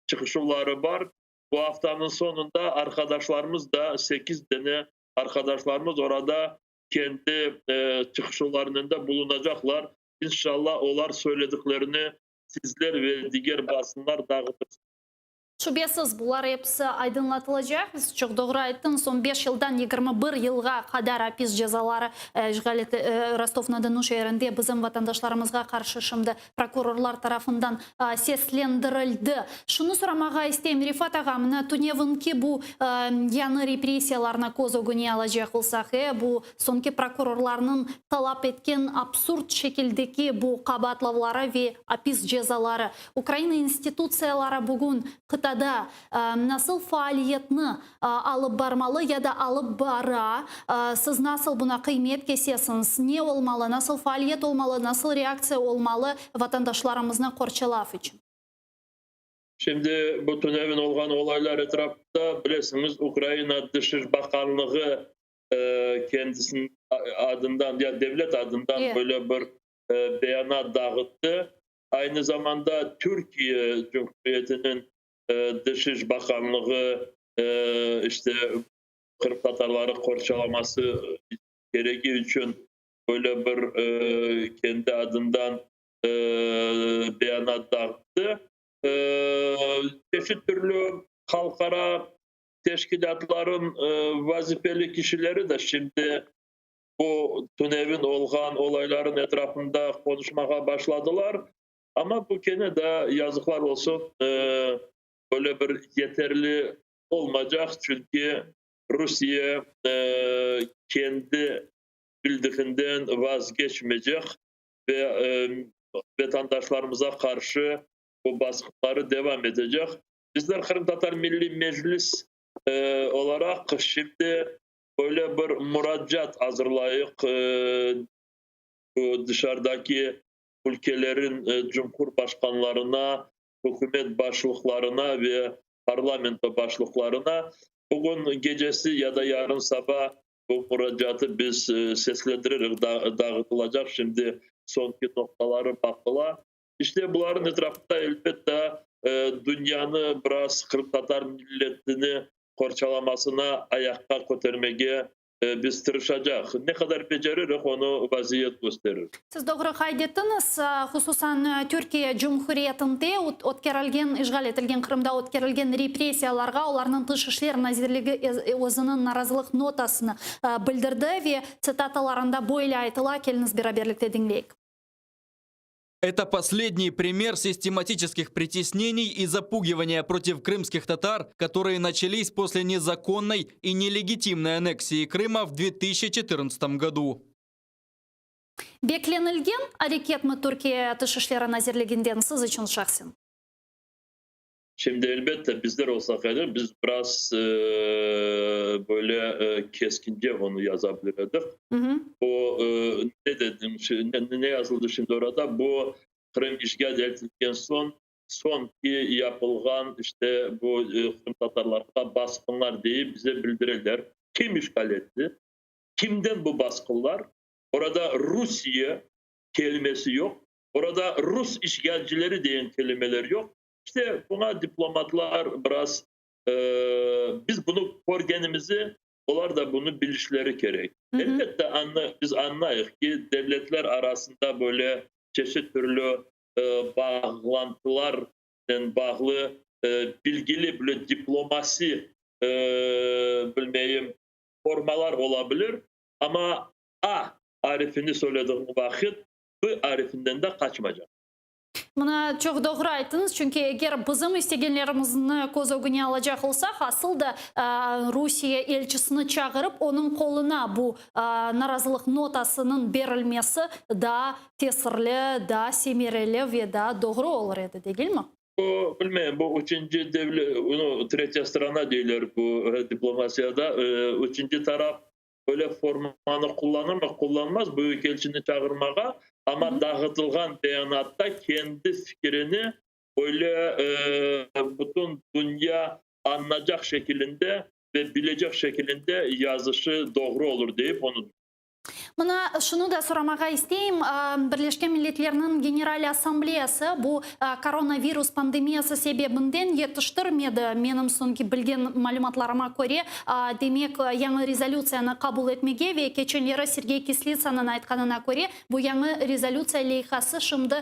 çıqışuvları bar. Bu aftanıñ soñunda arqadaşlarımız da, sekiz dane arqadaşlarımız orada kendi çıqışuvlarında da bulunacaqlar. İnşallah, olar söylediklerini sizler ve diger basınlar dağıtır. Şübesiz, bular episi aydınlatılacaq. Siz çoq doğru ayttıñız, 15 yıldan 21 yılğa qadar apis cezaları işğal Rostov-na-Donu şeerinde bizim vatandaşlarımızğa qarşı şimdi prokurorlar tarafından seslendirildi. Şunı soramağa isteyim, Refat ağa, mına tünevinki bu yañı repressiyalarnı köz ögüne alacaq olsaq, bu soñki prokurorlarnıñ talap etken absurd şekildeki bu qabaatlavları ve apis cezaları, Ukraina institutsiyaları bugün qıtada nasıl faaliyetni alıp barmalı ya da alıp bara? Siz nasıl buna qıymet kesesiñiz? Ne olmalı, nasıl faaliyet olmalı, nasıl reaktsiya olmalı vatandaşlarımıznı qorçalav içün? Şimdi bu tünevin olğan olaylar etrafında, bilesiñiz, Ukraina Dışış Bakanlığı kendisiniñ adından ya devlet adından böyle bir beyanat dağıttı. Aynı zamanda Türkiye Cumhuriyetiniñ Dışış Bakanlığı işte qırımtatarları qorçalaması keregi içün böyle bir kendi adından beyanat dağıttı. Çeşit türlü halqara teşkilâtların vazifeli kişileri de şimdi bu tünevin olğan olayların etrafında qonuşmağa başladılar. Amma bu kene de, yazıqlar olsun, böyle bir yeterli. Olmaycaq, çünki Rusiye kendi bildiginden vazgeçmeycek ve vatandaşlarımıza qarşı bu basqıları devam etecek. Bizler Qırımtatar Milliy Meclis olaraq şimdi böyle bir muracaat azırlayıq bu dışarıdaki ülkelerin cumhurbaşqanlarına, ükümet başlıqlarına ve parlamento başlıqlarına. Bugün gecesi ya da yarın saba bu muracaatı biz seslendirerek dağıtılacaq. Şimdi soñki noqtaları baqıla. İşte buların etrafında elbette dünyanı biraz qırımtatar milletini qorçalamasına ayaqqa kötermege biz tırışacaq. Ne qadar beceririk, onı vaziyet kösterir. Siz doğru qayd ettiñiz, hususan Türkiye Cumhuriyetinde ötkerilgen, işğal etilgen Qırımda ötkerilgen repressiyalarğa olarnıñ Tış işler nazirligi özüniñ narazılıq notasını bildirdi ve tsitatalarında böyle aytıla, keliñiz beraberlikte diñleyik. Это последний пример систематических притеснений и запугивания против крымских татар, которые начались после незаконной и нелегитимной аннексии Крыма в 2014 году. Beklenilgen areketmi Türkiye Tış işleri nazirliginden siz içün şahsen? Şimdi elbette bizler olsaq edi, biz biraz böyle keskince onı yazabilir edik. O ne dedim, ne, ne yazıldı şimdi orada? Bu Qırım işğal etilgen soñ, soñki yapılğan işte bu qırımtatarlarğa basqınlar deyip bize bildireler. Kim işğal etti? Kimden bu basqınlar? Orada Rusiye kelimesi yoq. Orada Rus işğalcileri degen kelimeler yoq. İşte buña diplomatlar biraz biz bunı körgenimizi olar da bunı bilişleri kerek. Elbette añla, biz añlayıq ki, devletler arasında böyle çeşit türlü bağlantılarnen bağlı bilgili böyle diplomasi bilmeyim formalar olabilir, amma A arifini söylediğin vaqıt B arifinden de qaçmaycaq. Mına çoq doğru ayttıñız, çünki eger bizim istegenlerimizni köz ögüne alacaq olsaq, asıl da Rusiye elçisini çağırıp, onıñ qoluna bu narazılıq notasınıñ berilmesi daa tesirli, daa semereli ve daa doğru olur edi, degilmi? Bu, bilmeyim, bu üçünci devlet, nu, tretya strana deyler bu diplomasiyada, üçünci taraf böyle formanı qullanırmı, qullanmaz büyükelçini çağırmağa, amma dağıtılğan beyanatta kendi fikirini böyle bütün dünya añlaycaq şekilinde ve bilecek şekilinde yazışı doğru olur deyip onı Mına şunı da soramağa isteyim, Birleşken Milletlerniñ General Assambleyası bu koronavirus pandemiyası sebebinden yetiştirmedi, menim soñki bilgen malümatlarıma köre, demek, yañı rezolütsiyanı qabul etmege ve keçenleri Sergey Kislitsanıñ aytqanına köre, bu yañı rezolütsiya leyhası şimdi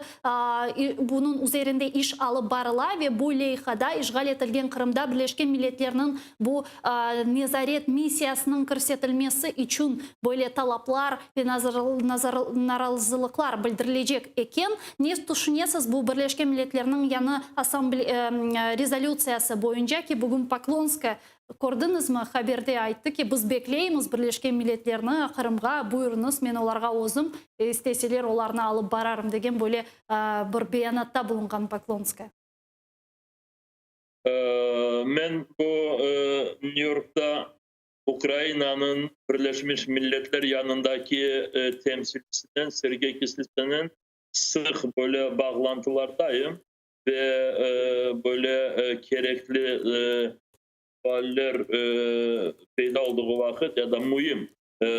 bunıñ üzerinde iş alıp barıla ve bu leyhada işğal etilgen Qırımda Birleşken Milletlerniñ bu nezaret missiyasınıñ kirsetilmesi içün böyle talaplar ve narazılıqlar bildirilecek eken. Ne tüşünesiz bu Birleşken Milletlerniñ yañı rezolütsiyası boyunca ki, bugün Poklonskaya, kördiñizmi, haberde ayttı ki, biz bekleymiz Birleşken Milletlerni Qırımğa, buyurıñız, men olarğa özüm, isteseler olarnı alıp bararım degen böyle bir beyanatta bulunğan Poklonskaya. Men bu Nyu-Yorkta Ukrainanıñ Birleşmiş Milletler yanındaki temsilcisinen Sergey Kislitsanen sıq böyle bağlantılardayım ve böyle kerekli sualler peyda olduğı vaqıt ya da müim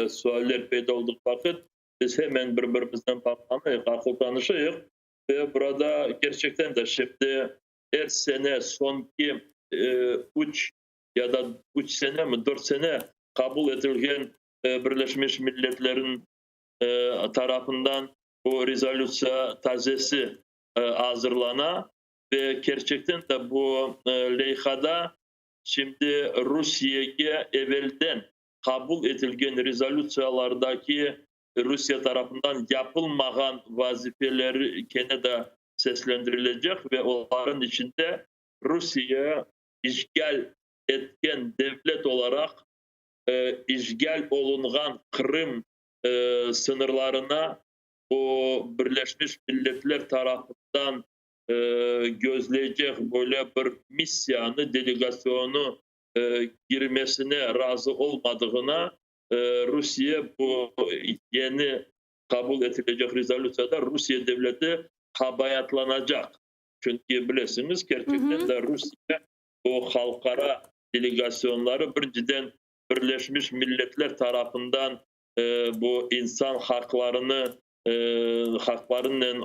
sualler peyda olduğı vaqıt biz hemen bir-birimiznen bağlanayıq, aqıl tanışayıq ve burada kerçekten de şimdi er sene soñki üç ya da üç senemi, dört sene qabul etilgen Birleşmiş Milletlerniñ tarafından bu rezolütsiya tazesi azırlana ve kerçekten de bu leyhada şimdi Rusiyege evelden qabul etilgen rezolütsiyalardaki Rusiye tarafından yapılmağan vazifeleri kene de seslendirilecek ve olarnıñ içinde Rusiye işğal. etken devlet olaraq işğal olunğan Qırım sıñırlarına o Birleşmiş Milletler tarafından gözleycek böyle bir missiyanı, delegasyonı girmesine razı olmadığına Rusiye bu yeni qabul etilecek rezolütsiyada Rusiye devleti qabaatlanacaq. Çünki bilesiñiz, kerçekten de Rusiye o halqara delegasyonları birinciden Birleşmiş Milletler tarafından bu insan haqlarını haqlarınen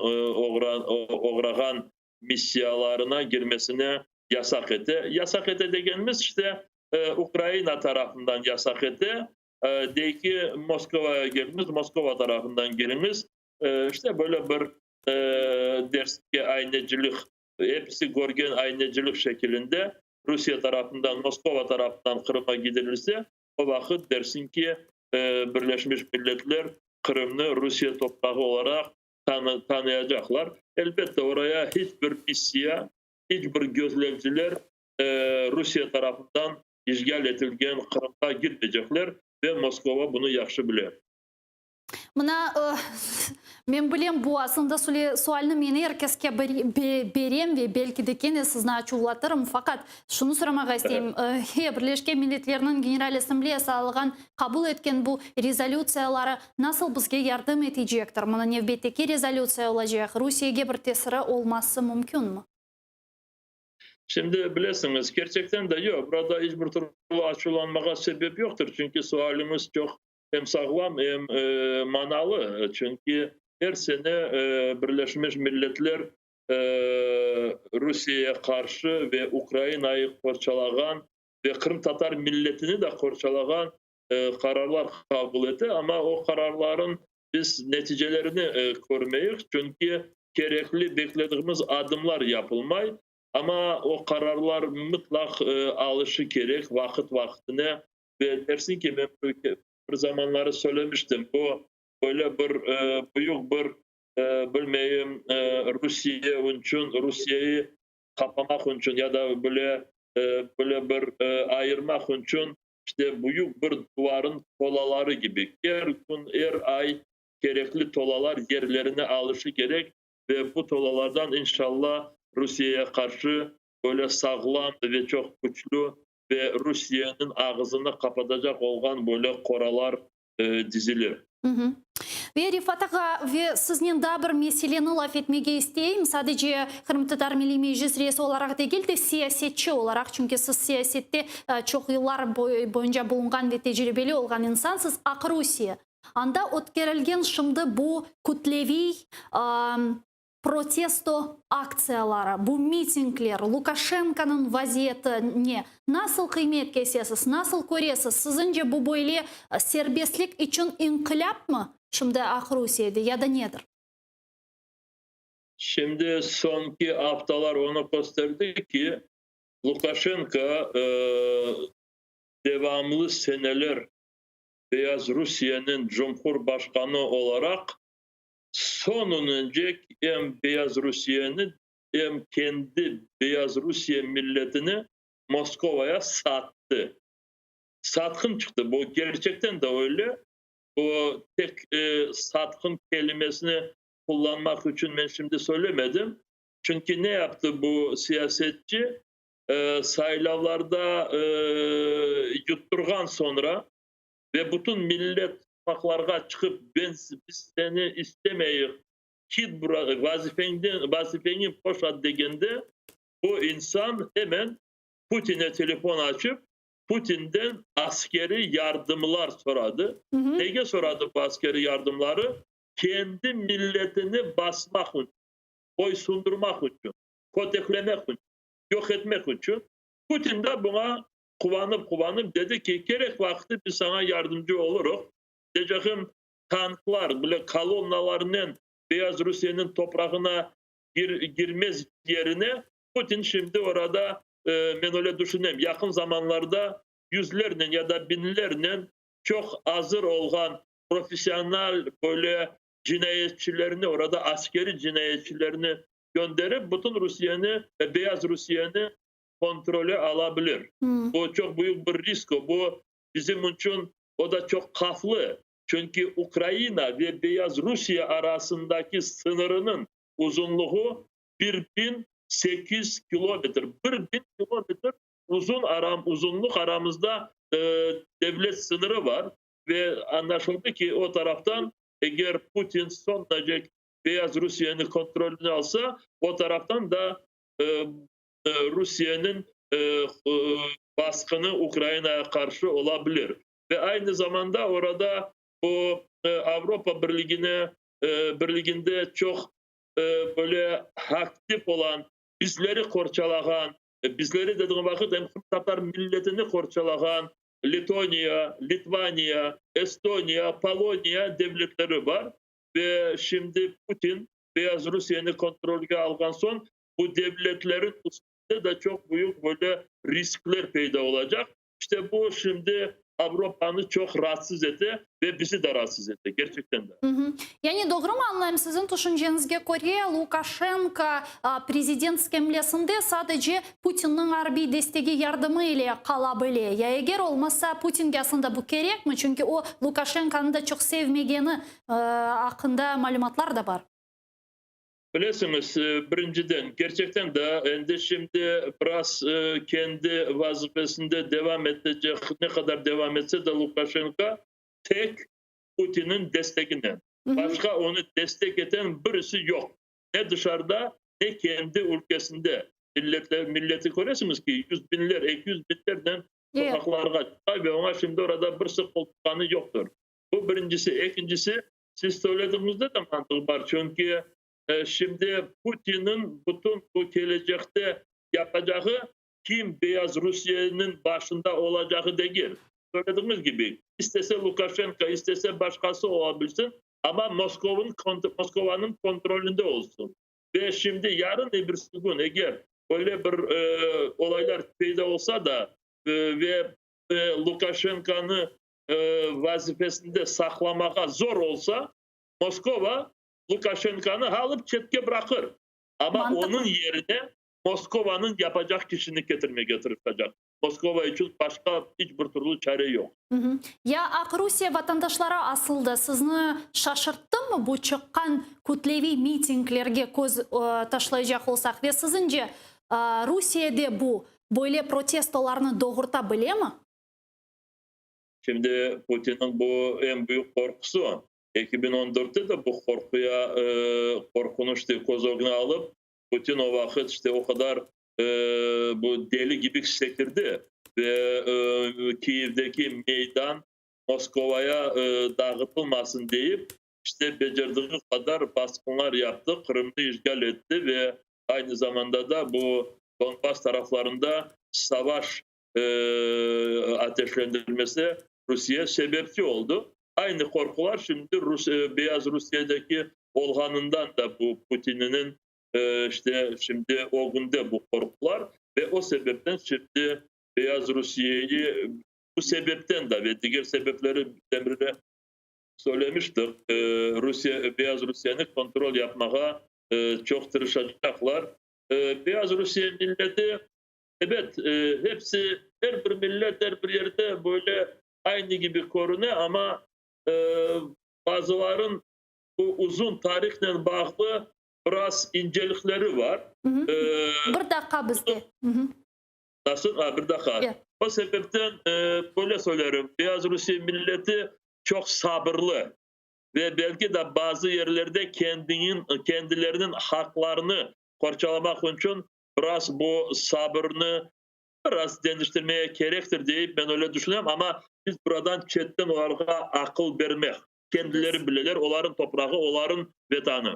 oğrağan missiyalarına girmesine yasaq ete. Yasaq ete degenimiz işte Ukraina tarafından yasaq ete. Dey ki, Moskovaya keliñiz, Moskova tarafından keliñiz. İşte böyle bir derske aynecilik, episi körgen aynecilik şekilinde Rusiye tarafından, Moskova tarafından Qırımğa gidirilse, o vaqıt dersiñ ki, Birleşmiş Milletler Qırımnı Rusiye toprağı olaraq tanıyacaqlar. Elbette, oraya hiç bir missiya, hiç bir gözlevciler Rusiye tarafından işğal etilgen Qırımğa girmeycekler ve Moskova bunı yahşı bile. Mına, men bilem, bu aslında sualni men er keske berem ve belki de kene sizni açuvlatırım, faqat şunı soramağa isteyim, Birleşken Milletlerniñ General Assambleyası alğan, qabul etken bu rezolütsiyaları nasıl bizge yardım etecektir? Mına nevbetteki rezolütsiya olacaq, Rusiyege bir tesiri olması mümkünmi? Şimdi bilesiñiz, kerçekten de yoq, burada iç bir türlü açuvlanmağa sebep yoqtır, çünki sualiñiz çoq em sağlam, em manalı, çünki er sene Birleşmiş Milletler Rusiyeye qarşı ve Ukrainayı qorçalağan ve qırımtatar milletini de qorçalağan qararlar qabul ete, amma o qararların biz neticelerini körmeyik, çünki kerekli beklediğimiz adımlar yapılmay, amma o qararlar mıtlaq alışı kerek vaqıt-vaqıtına. Ve dersiñ ki, men bir zamanları söylemiştim, bu böyle bir büyük bir, bilmeyim, Rusiye içün, Rusiyeyi qapamaq içün ya da böyle, böyle bir ayırmaq içün, işte büyük bir duvarın tolaları kibi, er kün, er ay kerekli tolalar yerlerine alışı kerek ve bu tolalardan, inşallah, Rusiyeye qarşı böyle sağlam ve çoq küçlü ve Rusiyeniñ ağızını qapatacaq olğan böyle qoralar dizilir. Ve Refat ağa, ve siznen daa bir meseleni laf etmege isteyim, sadece Qırımtatar Milliy Meclis reisi olaraq degil de, siyasetçi olaraq, çünki siz siyasette çoq yıllar boyunca bulunğan ve tecribeli olğan insansız, Aqrusiye, anda ötkerilgen şimdi bu kütleviy Protesto aktsiyaları, bu mitingler, Lukaşenkonıñ vaziyeti ne? Nasıl qıymet kesesiz, nasıl köresiz? Siziñce bu böyle serbestlik içün inqilâpmı şimdi Aqrusiyede ya da nedir? Şimdi soñki aftalar onı kösterdi ki, Lukaşenko devamlı seneler Beyazrusiyeniñ cumhurbaşqanı olaraq Soñunıncek em Beyazrusiyeni, em kendi Beyazrusiye milletini Moskovaya sattı. Satqın çıqtı. Bu kerçekten de öyle. Bu tek satqın kelimesini qullanmaq içün men şimdi söylemedim. Çünki ne yaptı bu siyasetçi? Saylavlarda yutturğan soñra ve bütün millet soqaqlarğa çıqıp, ben, biz seni istemeyik, kit vazifeñden, vazifeñi boşat degende, bu insan hemen Putin'e telefon açıp, Putin'den askeriy yardımlar soradı. Nege soradı bu askeriy yardımları? Kendi milletini basmaq içün, boysundurmaq içün, köteklemek içün, yoq etmek içün. Putin de buña quvanıp-quvanıp dedi ki, kerek vaqıtı biz saña yardımcı olurıq, deycegim, tanklar bile kolonnalarnen Beyazrusiyeniñ toprağına girmez yerine, Putin şimdi orada, men öyle düşünem, yaqın zamanlarda yüzlernen ya da biñlernen çoq azır olğan professional böyle cinayetçilerni, orada askeriy cinayetçilerni gönderip, bütün Rusiyeni, Beyazrusiyeni. kontrole alabilir. Bu çoq büyük bir risk, bu bizim içün o da çoq havflı. Çünki Ukraina ve Beyaz Rusiye arasındaki sıñırınıñ uzunlığı 1008 kilometr. 1000 kilometr uzun aram, uzunluq aramızda devlet sıñırı bar. Ve añlaşıldı ki, o taraftan eger Putin soñunacek Beyaz Rusiyeni kontrolüne alsa, o taraftan da Rusiyeniñ basqını Ukrainaya qarşı ola bilir. Ve aynı zamanda orada bu Avropa Birligine Birliginde çoq böyle aktiv olan, bizleri qorçalağan, bizleri dediğim vaqıt em qırımtatar milletini qorçalağan Letoniya, Litvaniya, Estoniya, Poloniya devletleri bar. Ve şimdi Putin Beyaz Rusiyeni kontrolge alğan soñ bu devletlerin üstünde de çoq büyük böyle riskler peyda olacaq. İşte bu şimdi Avropanı çoq raatsız ete ve bizi de raatsız ete, kerçekten de. Yani doğrumı añlayım, siziñ tüşünceñizge köre, Lukaşenko prezident skemlesinde sadece Putinniñ arbiy destegi yardımı ile qala bile? Ya eger olmasa, Putinge aslında bu kerekmi? Çünki o, Lukaşenkonı da çoq sevmegeni aqqında malümatlar da bar. Bilesiñiz, birinciden, kerçekten de, endi şimdi biraz kendi vazifesinde devam etecek, ne qadar devam etse de Lukaşenko, tek Putinniñ desteginen. Başqa onı destek eten birisi yoq. Ne dışarıda, ne kendi ülkesinde. Milletler, milleti köresiñiz ki, yüz biñler, 200 biñlernen soqaqlarğa çıqa ve oña şimdi orada birisi qoltutqanı yoqtır. Bu birincisi. Ekincisi, siz söylediğinizde de mantıq bar, çünki şimdi Putinniñ bütün bu kelecekte yapacağı kim Beyaz Rusiyeniñ başında olacağı degil. Söylediğiniz kibi, istese Lukaşenko, istese başqası ola bilsin, amma Moskovın Moskovanıñ kontrolünde olsun. Ve şimdi yarın ebirsi kün eger öyle bir olaylar peyda olsa da ve Lukaşenkonı vazifesinde saqlamağa zor olsa, Moskova Lukaşenkonı alıp çetke bıraqır. Amma onıñ yerine Moskovanıñ yapacaq kişini ketirmege tırışacaq. Moskova içün başqa iç bir türlü çare yoq. Ya Aqrusiye vatandaşları asıl da sizni şaşırttımı bu çıqqan kütleviy mitinglerge köz taşlaycaq olsaq ve siziñce Rusiyede bu böyle protestolarnı doğurta bilemi? Şimdi Putinniñ bu eñ büyük qorqusı. 2014-te de bu qorquya qorqunı işte köz ögüne alıp, Putin o vaqıt işte o qadar bu deli kibi sekirdi ve Kiyevdeki meydan Moskovaya dağıtılmasın deyip, işte becerdiği qadar basqınlar yaptı, Qırımnı işğal etti ve aynı zamanda da bu Donbass taraflarında savaş ateşlendirilmesine Rusiye sebepçi oldı. Aynı qorqular şimdi Rus, Beyaz Rusiyedeki olğanından da bu Putinniñ işte şimdi ögünde bu qorqular ve o sebepten şimdi Beyaz Rusiyeyi bu sebepten de ve diger sebepleri demin söylemiştik, Rusiye, Beyaz Rusiyeni kontrol yapmağa çoq tırışacaqlar. Beyaz Rusiye milleti, ebet, hepsi, er bir millet, er bir yerde böyle aynı kibi körüne, amma bazıların bu uzun tarihnen bağlı biraz incelikleri bar. Bir daqqa bizde. Nasıl? Ha, bir daqqa. O sebepten böyle söylerim, Beyaz Rusiye milleti çoq sabırlı ve belki de bazı yerlerde kendiniñ, kendileriniñ haqlarını qorçalamaq içün biraz bu sabırnı biraz deñiştirmege kerektir deyip men öyle düşünem, amma biz buradan çetten olarğa aqıl bermek, kendileri bileler, olarıñ toprağı, olarıñ vetanı.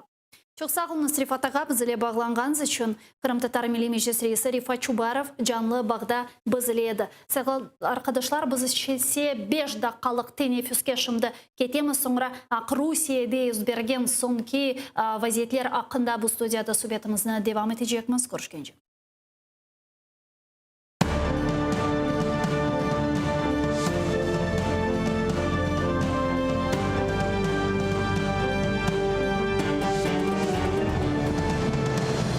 Çoq sağ oluñız, Refat ağa, biz ile bağlanğanıñız içün. Qırımtatar Milliy Meclis reisi Refat Çubarov canlı bağda biz ile edi. Sayğılı arqadaşlar, biz ise beş daqqalıq teneffüske şimdi ketemiz, soñra Aqrusiyede yüz bergen soñki vaziyetler aqqında bu studiyada subetimizni devam etecekmiz. Körüşkence.